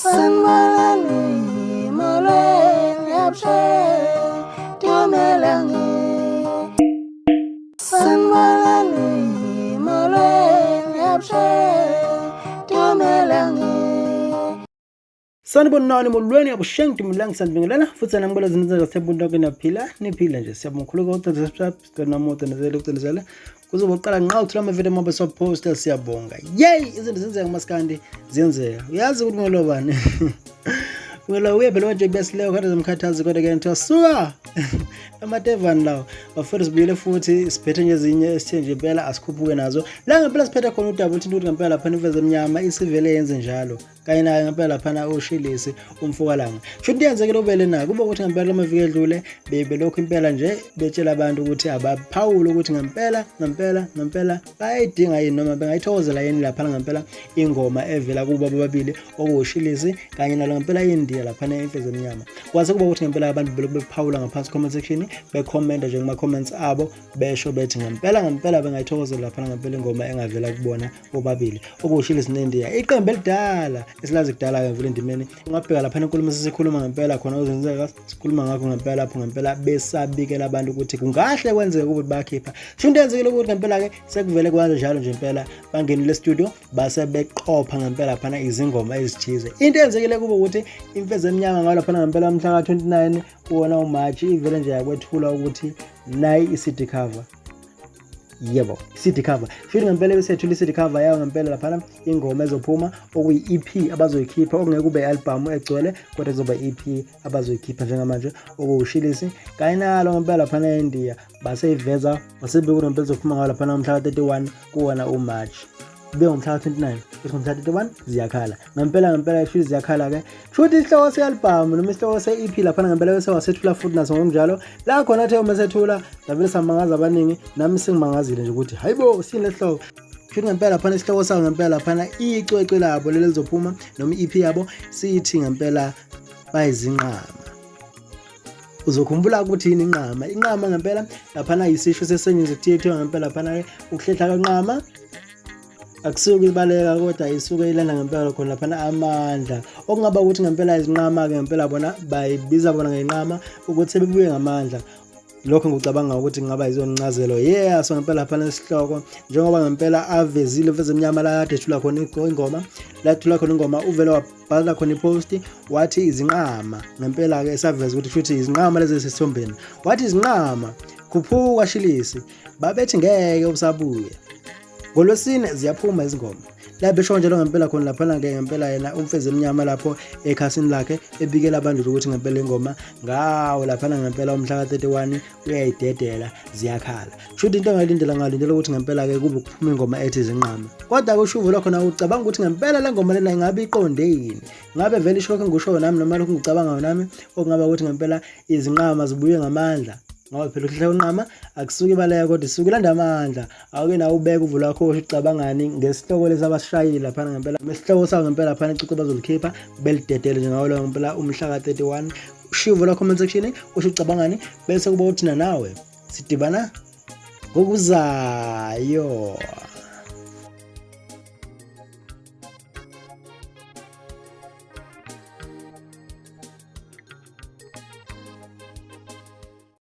Sanibonani, molweni, abusheni, dumelang. Sanibonani, molweni, abusheni, dumelang. Sanibonani, molweni, abusheng, dumelang, sanibingelela futhi sanamukela izinto zaseBuntu niyaphila, niphila nje. Siyabonga kakhulu ukuthi subscribe, sicela namoto nezele ukucinezela kuzobe uqala nqa uthola amavidiyo uma beswaphosta. Siyabonga. Yey, izinto zenzeka kumaskandi, ziyenzeka. Uyazi ukuthi ngolo bani ngolo uye phela manje besileyo kade zimkhathazi, kodwa ke ngithiwa suka amatevani lawo bafethu. Sibuyele futhi siphethe nje ezinye esithe nje impela asikhuphuke nazo la. Ngempela siphethe khona udaba oluthi ukuthi ngempela laphana Imfezi Emnyama isivele yenze njalo kanye naye ngempela laphana uShilisi umfokaLanga. Sho into yenzekile ubele nayo kuba ukuthi ngempela amaviki edlule bebelokhu impela nje betshela abantu ukuthi abaphawule ukuthi ngempela ngempela ngempela bayayidinga yini noma bengayithokozela yini laphana ngempela ingoma evela kubo bobabili, okuwuShilisi kanye nalo ngempela iNdiya laphana Imfezi Emnyama. Kwase kuba ukuthi ngempela abantu belokhu bephawula ngaphansi comment section, bekhomenta nje kuma-comments abo, besho bethi ngempela ngempela bengayithokozela laphana ngempela ingoma engavela kubona bobabili, okuwuShilisi neNdiya, iqembu elidala esilazi kudala-ke vele endimeni. Ungabheka laphana inkulumo sesikhuluma ngempela khona kuzenzeka sikhuluma ngakho ngempela lapho ngempela besabikela abantu ukuthi kungahle kwenzeke ukuthi bakhipha. Sho into yenzekile ukuthi ngempela-ke sekuvele kwanjalo njalo nje impela bangenile studio base beqopha ngempela laphana izingoma ezithize. Into eyenzekile kuba ukuthi Imfezi Emnyama ngayo laphana ngempela mhla ka-29 kuwona uMarch ivele nje yakwethula ukuthi nayi i-CD cover. Yebo, CD cover. Futhi ngempela besethula i-CD cover yayo ngempela laphana ingoma ezophuma, okuyi-EP abazoyikhipha, okungeke kube i-album egcwele kodwa kuzoba i-EP abazoyikhipha njengamanje, okuwuShilisi kanye nalo ngempela laphana eNdiya. Baseyiveza basebeka ngempela izophuma ngayo laphana umhla ka-31 kuwona uMarch. Kube ngomhla ka-29 bese ngomhla ka-31 ziyakhala ngempela ngempela. Isho ziyakhala-ke, kusho isihloko se-album noma isihloko se-EP laphana ngempela bese wasethula futhi naso ngokunjalo la khona athe uma sethula savele samangaza abaningi, nami sengimangazile nje ukuthi hayibo, sini lesihloko. Kusho ngempela laphana isihloko sawo ngempela laphana icwecwe labo leli lizophuma noma i-EP yabo sithi ngempela bayizinqama. Uzokhumbula ukuthi yini inqama? Inqama ngempela laphana yisisho sesenyuze kuthiwa ngempela laphana-ke ukuhlehla kwenqama akusuke ibaleka kodwa isuke ilanda ngempela khona laphana amandla, okungaba ukuthi ngempela izinqama-ke ngempela bona bayibiza bona ngenqama ukuthi sebebuye ngamandla. Lokho ngicabanga ukuthi kungaba yizona incazelo yeah. So ngempela laphana isihloko njengoba ngempela avezile Mfezi Emnyama la kade ethula khona ingoma, la ethula khona ingoma uvele wabhala khona ipost wathi izinqama ngempela-ke, esaveza ukuthi futhi izinqama lezi esithombeni. Wathi izinqama, khuphuka Shilisi, babethi ngeke usabuye, ngolwesine ziyaphuma izingoma. La besho njalo ngempela khona laphana-ke ngempela yena uMfezi Emnyama lapho ekhasini lakhe ebikela abantu ukuthi ngempela ingoma ngawo laphana ngempela umhla ka-31 uyayidedela, ziyakhala. Shuthi into engayilindela, ngalindela ukuthi ngempela-ke kube kuphuma ingoma ethi izinqama, kodwa-ke ushuvo lwakhona ucabanga ukuthi ngempela le ngoma lena ingabe iqonde yini, ngabe vele isho lokho engikushoyo nami noma lokhu ngikucabangayo nami, okungaba ukuthi ngempela izinqama zibuye ngamandla, ngoba phela ukuhlela unqama akusuke ibaleka kodwa isuke ilanda amandla. Awuke nawe ubeke uvo lwakho, usho ucabangani ngesihloko lesi abasishayile laphana ngempela, isihloko sawo ngempela laphana icwecwe bazolikhipha belidedele njengawo loyo ngempela umhla ka-31. Ushiye uvo lwakho comment section, usho ucabangani, bese kuba uthina nawe sidibana ngokuzayo.